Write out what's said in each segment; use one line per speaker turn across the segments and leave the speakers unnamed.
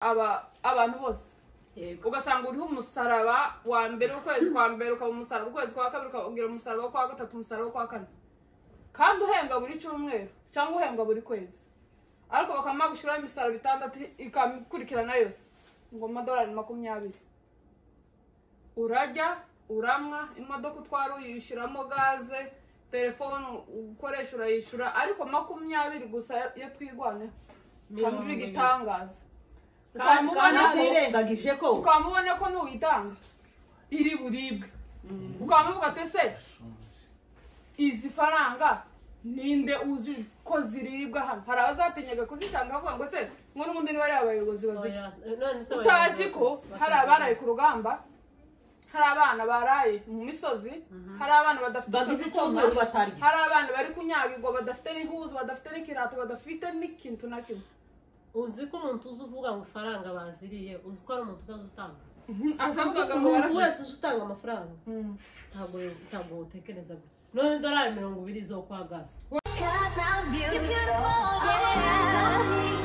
Aba abantu bose ugasanga uriho umusaraba wa mbere ukwezi kwa mbere, ukaba umusaraba ukwezi kwa kabiri, ukagira umusaraba kwa gatatu, umusaraba kwa kane, kandi uhembwa buri cyumweru cyangwa uhembwa buri kwezi, ariko bakaba gushyiraho imisaraba itandatu ikakurikirana yose ngo amadolari 20. Urajya uramwa, imodoka utwara uyishyiramo gaze, telefone ukoresha urayishyura, ariko 20 gusa yo twigwaneho
20.
Igitangaza.
Kandi
Ukamubona ko
utirengagije ko
ukamubona ko nuyitanga iri buribwe, ukamuvuga ati: "Ese izi faranga ninde uzi ko ziribwa hano?" Hari abazatinyaga kuzitanga bavuga ngo: "Se ngo n'ubundi niba ari abayobozi bazirya?"
Oya, none se
Utazi
abayobozi
ko hari abaraye ku rugamba, hari abana baraye mu misozi, hari abana badafite icyo
bagize
gikoma,
icyumweru batarya,
hari abana bari kunyagirwa badafite n'ihuzu, badafite n'ikirato, badafite n'ikintu na kimwe.
Uzi ko umuntu uzi uvuga ngo ifaranga baziriye, uzi ko ari umuntu utazi utanga?
Azavugaga ngo
Umuntu
barasize.
wese uzi utanga amafaranga, ntabwo utekereza gutya. None idolari 20 zo kwa gaze?
'Cause I'm beautiful, yeah.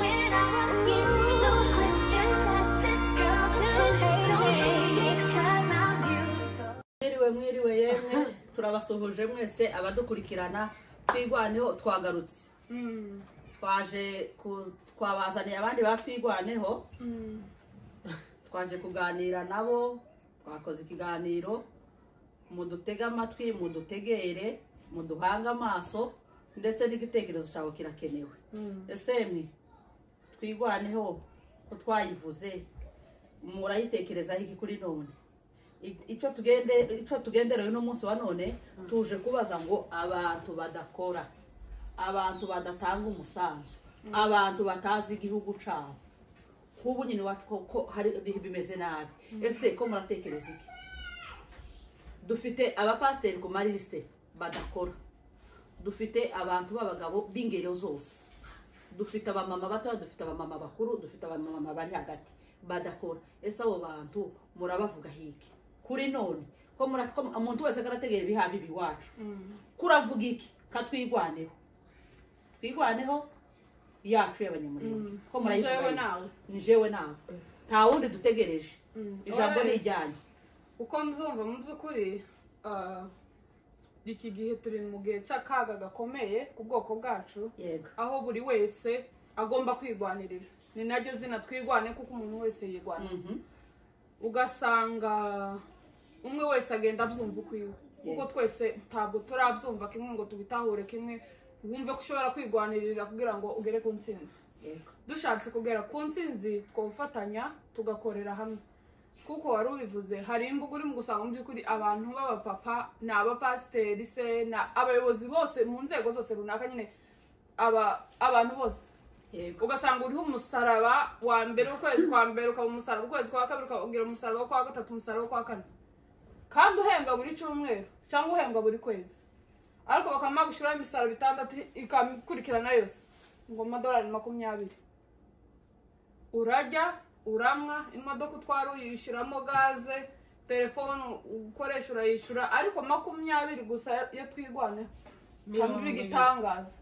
When I rock you, no question that this girl's too hating. 'Cause I'm beautiful.
Mwiriwe, mwiriwe yemwe, turabasuhuje mwese abadukurikirana. Twigwaneho twagarutse, twaje twabazaniye abandi batwigwaneho, twaje kuganira nabo. Twakoze ikiganiro, mudutege amatwi, mudutegere, muduhange amaso, ndetse n'igitekerezo cyawe kirakenewe. Ese mwe twigwaneho ko twayivuze, murayitekerezaho iki kuri none? Icyo tugendereye uno munsi wa none, tuje kubaza ngo abantu badakora, abantu badatanga umusanzu, abantu batazi igihugu cyabo, nk'ubu nyine iwacu ko hari bimeze nabi, ese ko muratekereza iki? Dufite abapasiteri ku malisite badakora, dufite abantu b'abagabo b'ingero zose, dufite abamama batoya, dufite abamama bakuru, dufite abamama bari hagati badakora. Ese abo bantu murabavuga hiki kuri none? Ko umuntu wese arategera ibihabi iwacu, kuravuga iki? Katwigwaneho, twigwaneho yacu y'Abanyamurenge, ko murayivuga
Jewe
iki?
Nawe.
Ni jewe nawe, nta wundi dutegereje. Ijambo
Oya.
ni ijyanyu.
Uko mbyumva, mu by'ukuri, iki gihe turi mu gihe cy'akaga gakomeye ku bwoko bwacu, aho buri wese agomba kwigwanirira. Ni naryo zina twigwane, kuko umuntu wese yigwanira. Ugasanga umwe wese agenda abyumva ukwiwe, kuko twese ntabwo turabyumva kimwe ngo tubitahure kimwe, wumve ko ushobora kwigwanirira kugira ngo ugere ku ntsinzi. Dushatse kugera ku ntsinzi, twofatanya tugakorera hamwe, kuko wari ubivuze, hari imbuga urimo gusanga mu by'ukuri abantu b'abapapa, ni abapasiteri se, ni abayobozi bose mu nzego zose runaka nyine, aba abantu bose, ugasanga uriho umusaraba wa mbere ukwezi kwa mbere, ukaba umusaraba ukwezi kwa kabiri, ukagira umusaraba kwa gatatu, umusaraba kwa kane, kandi uhembwa buri cyumweru cyangwa uhembwa buri kwezi, ariko bakaba gushyiraho imisaraba itandatu ikakurikirana yose ngo amadolari 20. Urajya uramwa, imodoka utwara uyishyiramo gaze, telefone ukoresha urayishyura, ariko 20 gusa yo twigwaneho
20.
Igitangaza.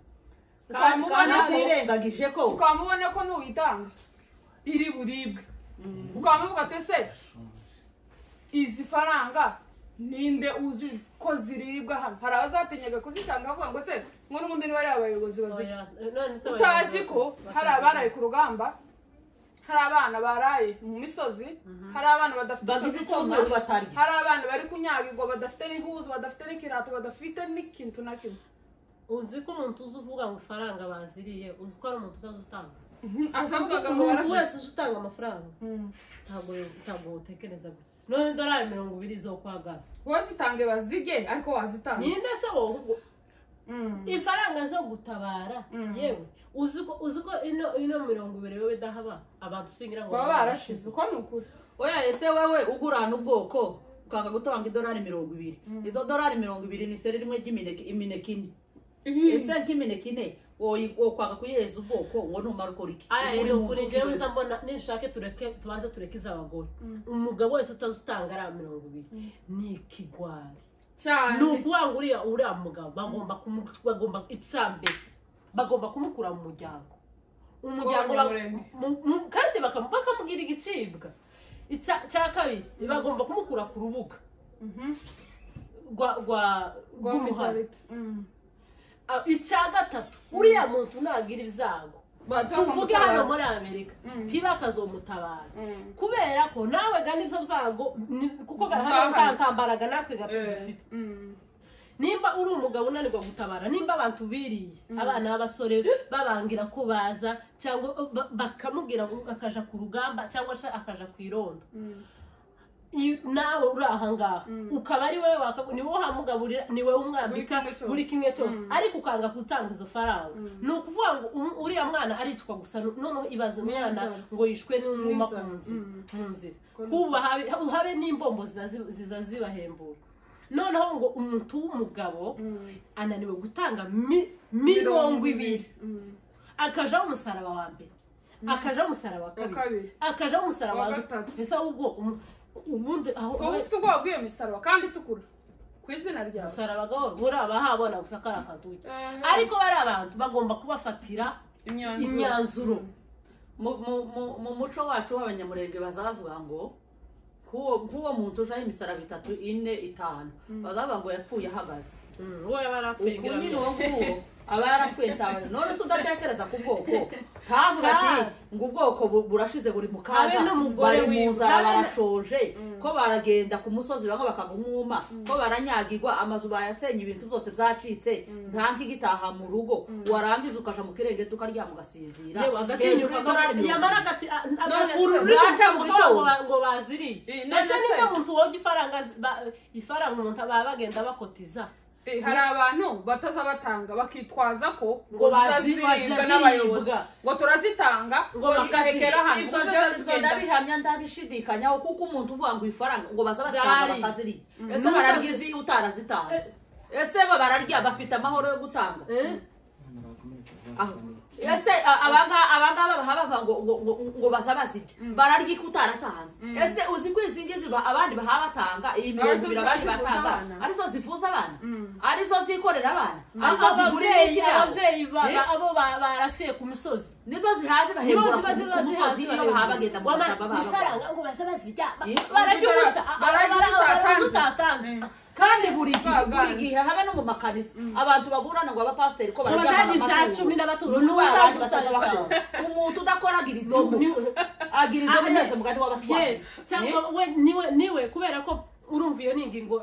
Kandi
Ukamubona ko
utirengagije ko
ukamubona ko nuyitanga iri buribwe, ukamuvuga ati: "Ese izi faranga ninde uzi ko ziribwa hano?" Hari abazatinyaga kuzitanga bavuga ngo: "Se ngo n'ubundi niba ari abayobozi bazirya?"
Oya, none se
Utazi
abayobozi
ko hari abaraye ku rugamba, hari abana baraye mu misozi, hari abana badafite icyo
bagize
gikoma,
icyumweru batarya,
hari abana bari kunyagirwa badafite n'ihuzu, badafite n'ikirato, badafite n'ikintu na kimwe.
Uzi ko umuntu uzi uvuga ngo ifaranga baziriye, uzi ko ari umuntu utazi utanga?
Azavugaga ngo
Umuntu
barasize.
wese uzi utanga amafaranga, ntabwo utekereza gutya. None idolari 20 zo kwa gaze?
Wazitange bazige, ariko wazitanze.
Ninde se wowe ifaranga zo gutabara? Yewe, uzi ko ino 20 wowe idahaba, abantu usingira ngo
Baba barashize, uko ni ukuri.
Oya, ese wewe ugurana ubwoko ukanga gutanga idolari 20? Izo dolari 20 ni seri rimwe ry'imineke, imineke ine. Ese nk'imineke ine wokwanga kuyiheza ubwoko ngo numara ukora iki?
Aya
Uri
ni
mu
ukuri.
ntoki
Njyewe
wewe.
nza mbona nishake tureke, tubanze tureke iby'abagore. Umugabo wese utazi utanga ariya 20 ni ikigwari.
Cyane.
Ni ukuvuga ngo uriya mugabo bagomba icya mbere bagomba kumukura mu muryango. Umuryango kandi bakamugira igicibwa. Icya kabiri bagomba kumukura ku rubuga rwa rw'umuhanda. Icya gatatu uriya muntu nagira ibyago tuvuge hano muri Amerika tibakazomutabara kubera ko nawe ga nibyo byago kuko ntambaraga natwe dufite. Nimba uri umugabo unanirwa gutabara, nimba abantu biriye abana b'abasore babangira ko baza cyangwa bakamubwira ngo akaja ku rugamba cyangwa se akaja ku irondo, nawe uri aha ngaha ukaba ari wewe ni wowe uhamugaburira, ni wowe umwambika buri kimwe cyose, ariko ukanga gutanga izo faranga, ni ukuvuga ngo uriya mwana aricwa gusa. Noneho ibaze umwana ngo yishwe n'umwuma ku nzira, kuba habe n'imbombo ziza zibahembura. Noneho ngo umuntu w'umugabo ananiwe gutanga 20 akajaho umusaraba wa mbere, akajaho umusaraba wa kabiri, akajaho umusaraba wa gatatu. Ese ubwo ubundi aho
ufite ubwoba bw'iyo misaraba kandi itukura ku izina ryawe,
umusaraba buraba habona gusa kari akantu, ariko bari abantu bagomba kubafatira imyanzuro.
Mu muco wacu w'abanyamurenge bazavuga ngo nk'uwo muntu ujaho imisaraba 3, 4, 5 bazavuga ngo yapfuye ahagaze. Uku nyine uwo nguwo aba yarapfuye ntawe. None se udatekereza ku bwoko, ntavuga ati ngo ubwoko burashize buri mu kaga, bari mu nzara barashoje, ko baragenda ku musozi bamwe bakagwa umwuma, ko baranyagirwa, amazu bayasenye, ibintu byose byacitse, nta nk'igitaha mu rugo, warangiza ukaja mu kirenge tukaryama ugasinzira hejuru y'idolari.
Yamara agati ururimi ngo baziriye. Ese niba umuntu woga ifaranga umuntu baba bagenda bakotiza,
hari abantu bataza batanga bakitwaza ko ngo zaziribwa n'abayobozi, ngo turazitanga ngo zigahekera hano.
Ibyo ndabihamya ndabishidikanyaho, kuko umuntu uvuga ngo ifaranga ngo baza bazitanga bakazirya, ese bararya izi utarazitanze? Ese bo bararya bafite amahoro yo gutanga? Ese abangaba bavuga ngo baza bazirya, bararya ko utaratanze? Ese uzi ko izi ngizi abandi baha batanga iyi 20 abandi batanga arizo zifuza abana, arizo zikorera abana, arizo zigura imiti yabo?
Ababyeyi abo barasiye ku misozi
nizo zihaze bahembura ku musozi, iyo baha bagenda mu mashyamba
ifaranga ngo baza bazirya, bararya ubusa, bararya utatanze.
Kandi buri gihe habe no mu makanisa abantu baburana ngo abapasiteri ko
barajya ibya 10 n'abaturo
n'abandi bataza bakora. Umuntu udakora agira idomo, agira idomo neza mugani w'abaswahili
cyangwa we niwe kubera ko urumva iyo ni ingingo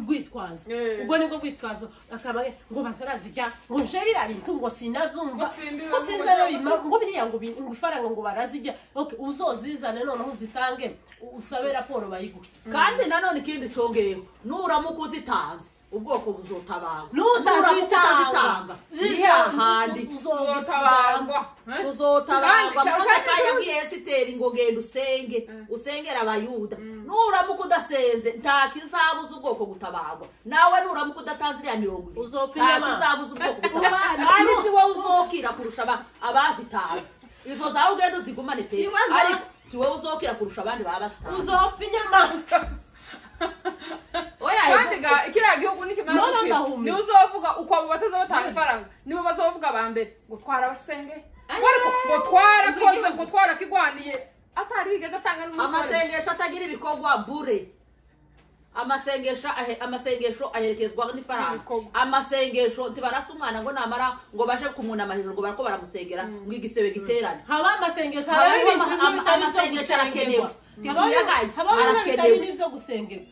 rwitwazo, ubwo nibwo rwitwazo akaba ngo baza bazirya ngo nje biriya bintu ngo sinabyumva ngo sinzi ngo biriya ngo ifaranga ngo barazirya. Okay, uzozizane noneho uzitange usabe raporo bayiguhe.
Kandi nanone ikindi congeyeho, nuramuka uzitanze ubwoko buzotabagwa,
nutazitanga
ni hahandi tuzotabagwa. Moridekayi yabwiye Esiteri ngo genda usenge, usengera Abayuda. Nuramuka udasenze nta kizabuza ubwoko gutabagwa, nawe nuramuka udatanze iriya 20 nta kizabuza ubwoko gutabagwa. Kandi si wowe uzokira kurusha abazitazi, izo zawe ugenda uzigumane pe, ariko si wowe uzokira kurusha abandi baba bazitanze,
uzopfa inyama.
Kandi ga kiriya gihugu nikimara gukira niwe uzovuga uko abo bataza batanga ifaranga, nibo bazovuga ba mbere ngo twarabasenge, ngo twarakoze, ngo twarakigwaniye, atari yigeze atanga n'umusore.
Amasengesho atagira ibikorwa bure, amasengesho aherekezwa n'ifaranga. Amasengesho ntibarasa umwana ngo namara ngo baje kumunama hejuru ngo barako baramusengera ngo igisebe giterane.
Haba amasengesho, haba
amasengesho arakenewe,
haba n'ibyo gusengerwa,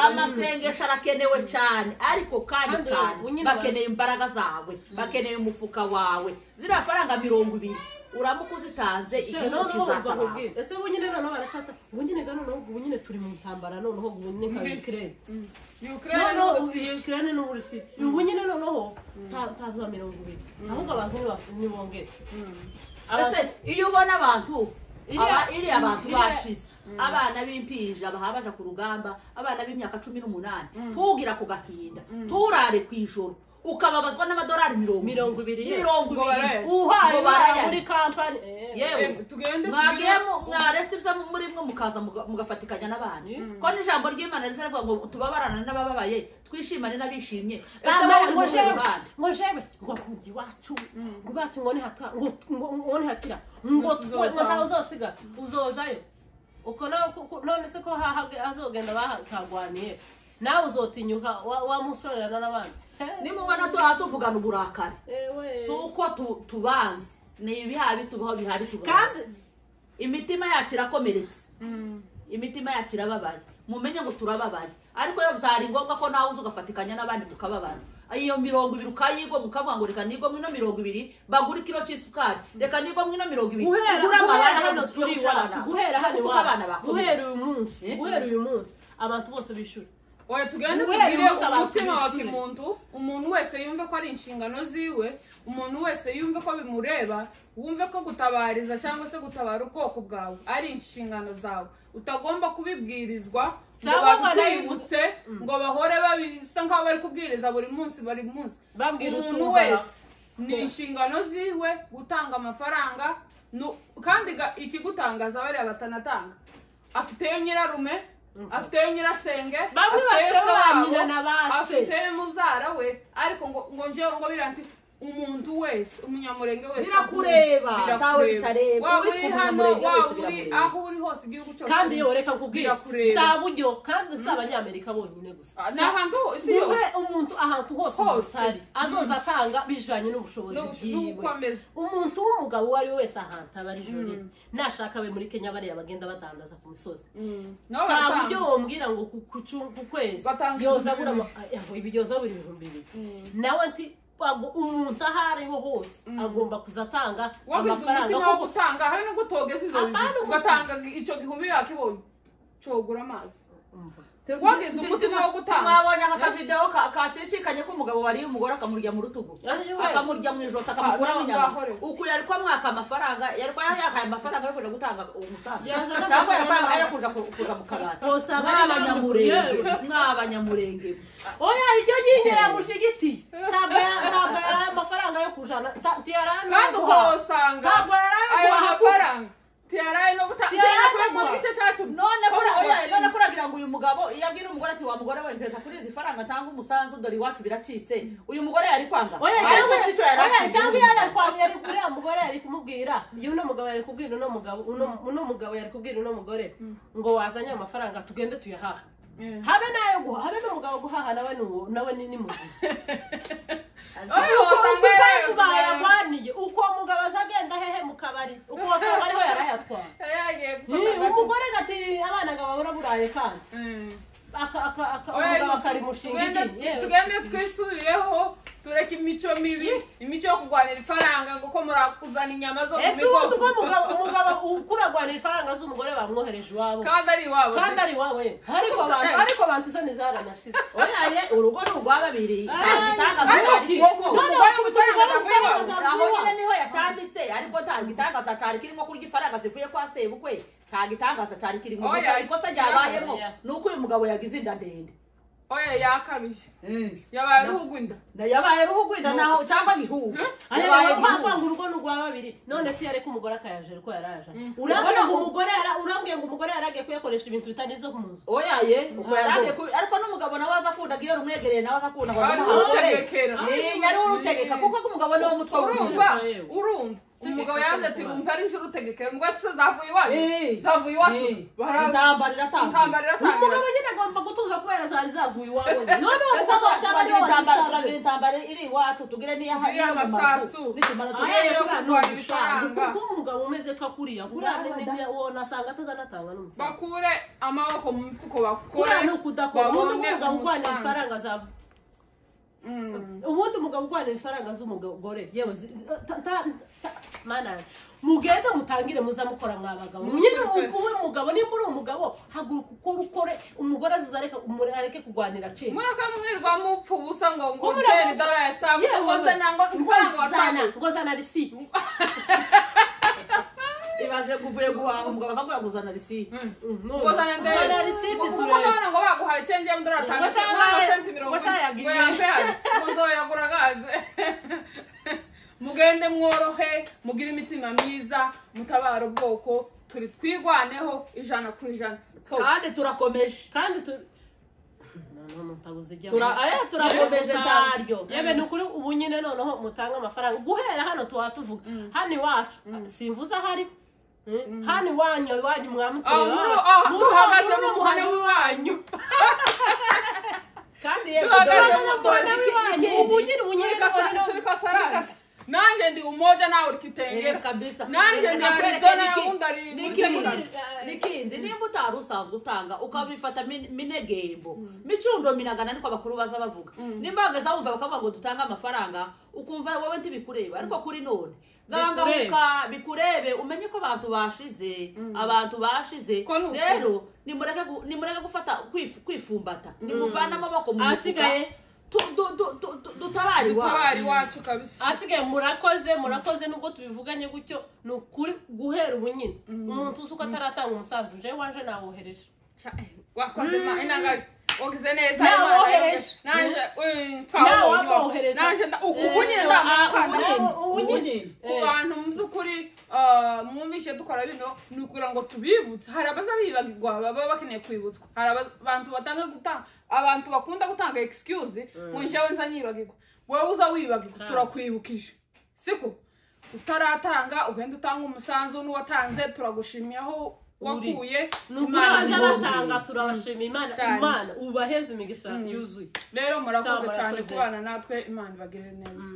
amasengesho arakenewe cyane, ariko kandi cyane bakeneye imbaraga zawe, bakeneye umufuka wawe. Ziriya faranga 20 uramuka uzitanze igihugu kizatabara.
Ese ubu nyine noneho barafata, ubu nyine noneho ubu nyine turi mu ntambara, noneho ubu ni nka Ukraine, Ukraine n'Uburusiya, ubu nyine noneho nta 20, ahubwo abantu ntibongere.
Ese iyo ubona abantu iriya abantu bashize, abana b'impinja baha baja ku rugamba, abana b'imyaka 18, tugira ku gahinda, turare ku ijoro. Ukababazwa n'amadolari 20
uhaye muri company.
Yewe mwagiye mwarese ibyo muri mwe mukaza mugafatikanya n'abandi. Ko n'ijambo ry'Imana rizavuga ngo tubabarana n'abababaye twishimane n'abishimye.
Ngo jewe ngo kundi wacu ngo bacu ngo ni hata ngo ni hatira ngo ngo uzosiga uzojayo uko none se ko azogenda bahakagwaniye nawe uzotinyuka wamushorerana n'abandi.
Nimubona tuhavugana uburakari si uko tubanze ni ibihabi tubaho bihari tubaho. Imitima yacu irakomeretse, imitima yacu irababaye, mumenye ngo turababaye. Ariko iyo byari ngombwa ko nawe uza ugafatikanya n'abandi mukababara, iyo 20 ukayigwa mukavuga ngo reka nigomwe ino 20 bagura ikiro cy'isukari, reka nigomwe ino 20
guhera hano turi iwacu, guhera hano iwacu, guhera uyu munsi abantu bose bishura.
Oya tugende tugire umutima wa kimuntu, umuntu wese yumve ko ari inshingano ziwe, umuntu wese yumve ko bimureba, wumve ko gutabariza cyangwa se gutabara ubwoko bwawe ari inshingano zawe, utagomba kubibwirizwa ngo bakwibutse ngo bahore babisa nkaho bari kubwiriza buri munsi buri munsi. Umuntu wese ni inshingano ziwe gutanga amafaranga, kandi ikigutangaza bariya batanatanga afiteyo nyirarume, afiteyo nyirasenge, afiteyo mubyara we, ariko ngo nje ngo biranti umuntu wese umunyamurenge wese
birakureba tawe bitareba,
waba uri hano waba uri aho uri hose igihugu cyose.
Kandi yo reka nkubwire nta buryo, kandi si abanyamerika bonyine gusa,
ni ahantu isi yose,
umuntu ahantu hose utari azoza atanga bijanye n'ubushobozi bwiwe. Umuntu w'umugabo uwo ari we wese ahantu aba ari jori, nashaka abe muri Kenya bariya bagenda badandaza ku misozi, nta buryo wombwira ngo ku kwezi yoza abura yoza abura 2000 nawe nti umuntu aho ariho hose agomba kuzatanga
amafaranga kuko gutanga habe no gutogeza izo ugatanga icyo gihumbi yakibonye cogura amazi. Wagize umutima wo gutanga.
Mwabonye aka video kacicikanye ko umugabo wari umugore akamurya mu rutugu, akamurya mu ijosi, akamukuramo inyama. Uku yari kwa mwaka amafaranga, yari kwa yakaye amafaranga yo kuja gutanga umusanzu, cyangwa yari ayo kuja mu kabari. Mwabanyamurenge
oya iryo nyinyera mushigiti ntabwo yari amafaranga yo kujana
kandi ukosanga ayo mafaranga tiyaraye no gutanga igice cyacu.
None none kuragira ngo uyu mugabo iyo abwira umugore ati wa mugore we mpeza kuri izi faranga tanga umusanzu dore iwacu biracitse, uyu mugore yari kwanga.
Oya cyangwa yari kwanga, yari kuriya mugore yari kumubwira uyu mugabo yari kubwira uno mugabo uno mugabo yari kubwira uno mugore ngo wazanye amafaranga tugende tuyahaha, habe nayo guha, habe n'umugabo guhaha nawe nawe ni muzima. Bayagwaniye uko mugabo azagenda hehe mu kabari, uko wasanga ariho yarayatwara. Umugore gati abana gababura buraye kandi
tugende twisubireho tureke imico mibi, imico yo kurwanira ifaranga ngo ko murakuzana inyama zo mu
migo. Ese umugabo ukuragwanira ifaranga z'umugore bamwohereje iwabo
kandi ari iwabo,
kandi ari iwabo. Ariko abantu isoni zaranashitse.
Oya urugo ni urwa babiri, nta gitangaza aho nyine niho yatambise, ariko nta gitangaza cyari kirimo kurya ifaranga zivuye kwa sebukwe, nta gitangaza cyari kirimo. Gusa ikosa ryabayemo ni uko uyu mugabo yagize inda ndende.
Oya yakabije. Yabaye ruhugwinda.
Na yabaye ruhugwinda naho cyangwa gihugu.
Yabaye gihugu urugo n'urwa babiri. None si yareka umugore akayaje uko yaraje. Urambwiye ngo umugore urambwiye ngo umugore yaragiye kuyakoresha ibintu bitari byo mu nzu.
Oya ye, uko yaragiye ariko n'umugabo nawe aza akunda giyo rumwegereye nawe akunda ngo yari urutegeka kuko umugabo niwo mutwe
w'urugo. Urumva umugabo yaje ati umva ari inshuro utegekera umugabo ati zavuye iwacu zavuye iwacu
intambara iratanga
umugabo nyine agomba gutuza kubera zari zavuye iwawe none
turagira intambara iri iwacu tugire n'iya hariya mu mazu nitumara
tugire kuko umugabo umeze ko akuriya kuriya wonasanga atazanatanga n'umusanzu
bakure amaboko mu mifuko bakure
kuriya ni ukudakora ubundi umugabo urwanira ifaranga zavuye ubundi umugabo urwanira ifaranga z'umugore yewe mana mugende mutangire muzamukora mwabagabo nyine uwe mugabo nimba uri umugabo haguruka ukore ukore umugore azareka areke kugwanira cye
muraka mwirwa mupfu ubusa ngo ngo teri dola ya samu ngo zana ngo ifaranga wasanga
ngo zana receipt
Ibaze kuvuye guhaha umugabo akakubwira ngo uzana risiti.
Uzana ndebe.
Risiti
Kuko
turebe.
ndabona ngo baguhaye change y'amadolari 5 n'amasenti 40. Ngo yampe hano. Ngo nzoyagura gaze. Mugende mworohe, mugire imitima myiza, mutabara ubwoko, turi twigwaneho 100%.
Kandi turakomeje.
Kandi ntabuze ijya.
Turakomeje ntaryo.
Yebe ni ukuri ubu nyine noneho mutanga amafaranga guhera hano tuba tuvuga hano iwacu simvuze ahari hano iwanyu iwanyu mwamutureba
tuhagaze mu muhanda w'iwanyu
kandi yego
tuhagaze mu muhanda
w'iwanyu ubu nyine
turi kasarani nanjye ndi umoja nawe uri Kitengera
kabisa
nanjye ndi Arizona undi ari
nikindi nimba utari usanzwe utanga ukabifata minegembo micundo minagana niko abakuru baza bavuga nimba bageza wumva bakavuga ngo dutange amafaranga ukumva wowe ntibikureba ariko kuri none gangahuka bikurebe umenye ko abantu bashize abantu bashize rero nimureke gufata kwifumbata nimuvana amaboko mu
mifuka
dutabari
iwacu kabisa
asigaye murakoze nubwo tubivuganye gutyo ni ukuri guhera ubu nyine umuntu uzi uko ataratanga umusanzu je waje nawohereje
wakoze inanga wagize neza
nawohereje
nanje twabonye nanje ubu nyine ndamukanda
ubu nyine
ku bantu mu by'ukuri mwumvishe dukora bino ni ukugira ngo tubibutse hari abaza bibagirwa baba bakeneye kwibutswa hari abantu batanga gutanga abantu bakunda gutanga excuse ngo njyewe nza nyibagirwa wowe uza wibagirwa turakwibukije siko utaratanga ugenda utanga umusanzu n'uwatanze turagushimiye aho wakuye
Imana batanga turabashima Imana Imana ubaheze imigisha yuzuye
rero murakoze cyane kubana natwe Imana ibagirire neza.